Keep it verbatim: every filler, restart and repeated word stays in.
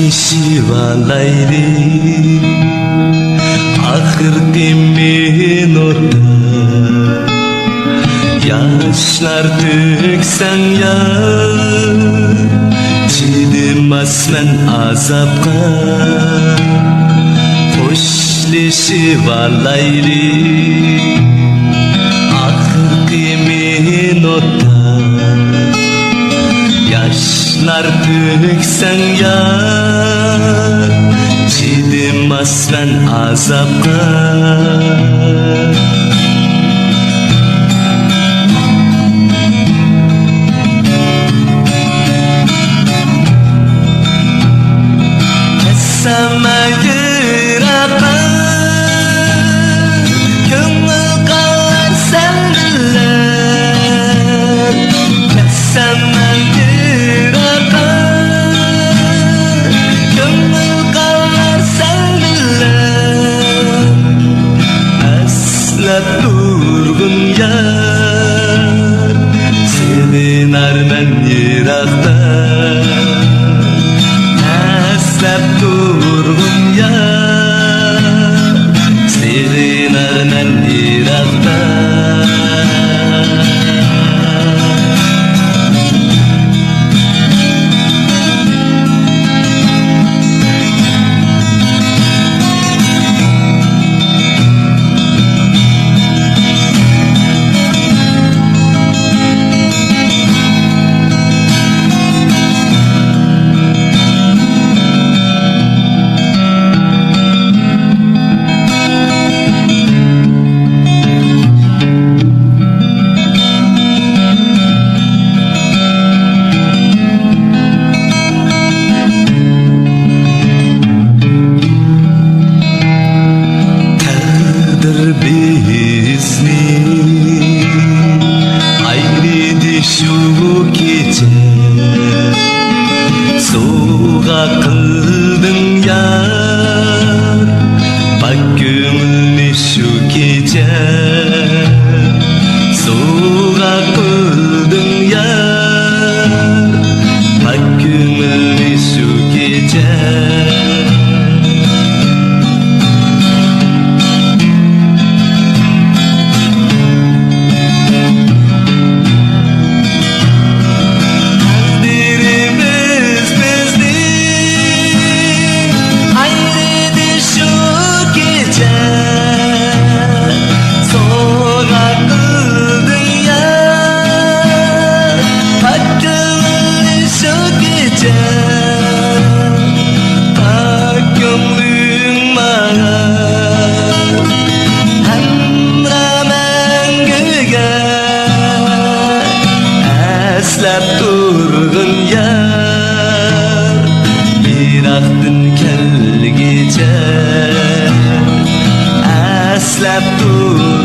ئېلىشىۋالايلى ئاخىرقى مىنۇتتا. ياشلار تۆكسەڭ يار، چىدىماسمەن ئازابقا. خوشلىشىۋالايلى ئاخىرقى مىنۇتتا. ياشلار تۆكسەڭ يار، چىدىماسمەن ئازابقا. كەتسەم يىراققا، كۆڭۈل قالار سەن بىلەن. كەتسەم يىراققا، كۆڭۈل قالار سەن بىلەن. ئەسلەپ تۇرغۇم يار، سېغىنارمەن يىراقتا. ئەسلەپ تۇرغۇم يار، سېغىنارمەن يىراقتا. تەقدىر بىزنى ئايرىدى شۇ كېچە. سوۋغا قىلدىڭ يار، پاك كۆڭۈلنى شۇ كېچە. سوۋغا قىلدىڭ يار، پاك كۆڭۈلنى شۇ كېچە. تەقدىرىمىز بىزنى ئايرىدى شۇ كېچە. سوۋغا قىلدىڭ يار، پاك كۆڭۈلنى شۇ كېچە. پاك كۆڭلۈڭ ماڭا ھەمراھ مەڭگۈگە. ئەسلەپ تۇرغىن يار، يىراقتىن كەلگىچە. ئەسلەپ تۇر